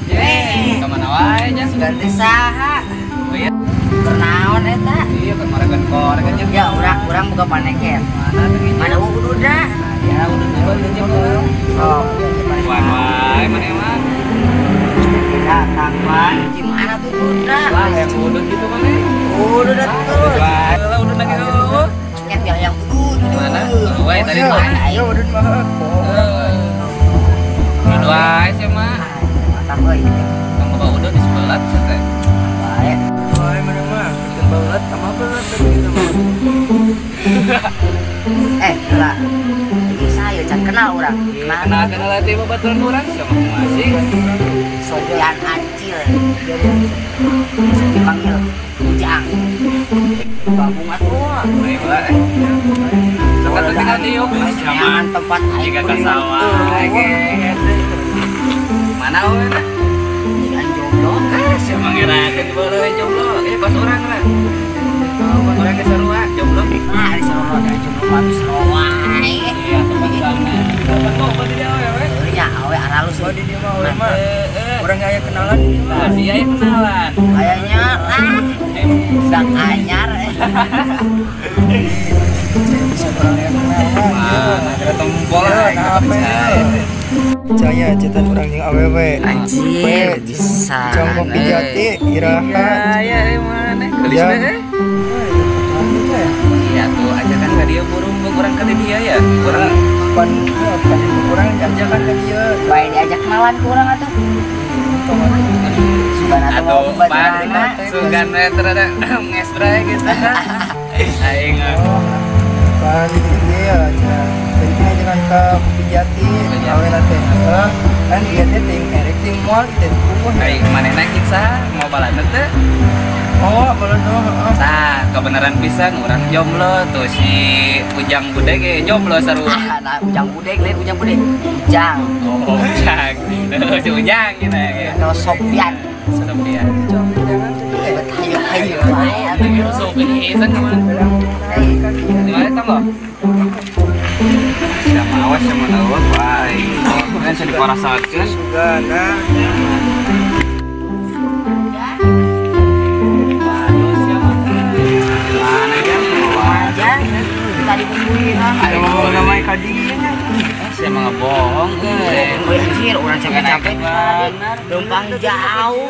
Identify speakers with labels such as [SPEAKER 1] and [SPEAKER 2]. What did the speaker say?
[SPEAKER 1] Eh, ka mana wae nya?
[SPEAKER 2] Ganti saha?
[SPEAKER 1] Oh iya.
[SPEAKER 2] Bernaon eta?
[SPEAKER 1] Iya, kan marekan korek aja.
[SPEAKER 2] Ya, urang boga paneken.
[SPEAKER 1] Mana tuh ini?
[SPEAKER 2] Mana ududna?
[SPEAKER 1] Ya, udud balik aja urang.
[SPEAKER 2] Sok.
[SPEAKER 1] Wan wae mana mah?
[SPEAKER 2] Datang wan, gimana tuh ududna?
[SPEAKER 1] Wah, yang udud gitu mana?
[SPEAKER 2] Udud atuh.
[SPEAKER 1] Wah, lah udud lagi eueuh.
[SPEAKER 2] Nya yang udud.
[SPEAKER 1] Mana? Wae tadi mah.
[SPEAKER 3] Ya udud mah.
[SPEAKER 1] Udud wae sih mah.
[SPEAKER 2] Mantap euy.
[SPEAKER 1] Tong boga udud di sebelah sih teh.
[SPEAKER 2] Bae.
[SPEAKER 3] Wae mana mah, bikin baulat tambah belat gitu mah.
[SPEAKER 2] Eh, lah. Bisa ya can kenal urang.
[SPEAKER 1] Kenal kenal teh babaturan urang sama masih.
[SPEAKER 2] Sopian Acil. Dipanggil Ujang. Gabung atuh.
[SPEAKER 1] Bae lah. Sok atuh tinggal diuk
[SPEAKER 2] sama tempat aing
[SPEAKER 1] jika ka sawah ge. Mana we teh?
[SPEAKER 2] Jigan jomblo.
[SPEAKER 1] Ah, sia mangerakeun bae jomblo. Eh, pas urang lah. Urang ge sarua jomblo.
[SPEAKER 2] Ah, ari sarua da jomblo mah sarua wae.
[SPEAKER 1] Iya, tempat sana. Tempat kok di dieu we.
[SPEAKER 2] Nya awe aralus.
[SPEAKER 3] Oh, di dieu mah awe mah. Urang aya kenalan di dieu mah.
[SPEAKER 1] Sia aya kenalan.
[SPEAKER 2] Kayaknya lah. Sedang anyar.
[SPEAKER 3] Bisa urang aya kenalan.
[SPEAKER 1] Mana kira tombol lah
[SPEAKER 3] percaya cetan urang jeung awewe.
[SPEAKER 2] Anjir, bisa.
[SPEAKER 3] Jang kopi jati iraha.
[SPEAKER 1] Ya, ya mana? Gelis teh. Iya tuh, ajakan ka dia burung urang ka dia ya. Urang
[SPEAKER 3] pan pan urang ajakan ka dia.
[SPEAKER 2] Bae diajak kenalan ku urang atuh. Sugan atuh
[SPEAKER 1] pan sugan we terada ngesbray gitu. Aing
[SPEAKER 3] pan di dia aja. Jadi ajakan ka kopi jati awe teh. Kan dia teh ting erek ting moal teh kukuh.
[SPEAKER 1] Aing manehna kisah mau balana teh.
[SPEAKER 3] Oh, balana heeh.
[SPEAKER 1] Tah, kebenaran pisan urang jomblo tuh si Ujang Budeg ge jomblo sarua.
[SPEAKER 2] Ah, nah Ujang Budeg lain Ujang Budeg. Ujang.
[SPEAKER 1] Oh, Ujang. Si Ujang gitu ya.
[SPEAKER 2] Kalau Sopian.
[SPEAKER 1] Sopian.
[SPEAKER 2] Hayu hayu wae atuh.
[SPEAKER 1] Sopian kumaha? Di mana tong lo? Siapa awas sama tahu wae. Kan sudah diparasakeun.
[SPEAKER 3] Sugana.
[SPEAKER 2] Tadi bumbuin
[SPEAKER 3] aduh namanya kadinya.
[SPEAKER 1] Saya mah ngebohong euy.
[SPEAKER 2] Anjir, urang capek-capek lempang jauh.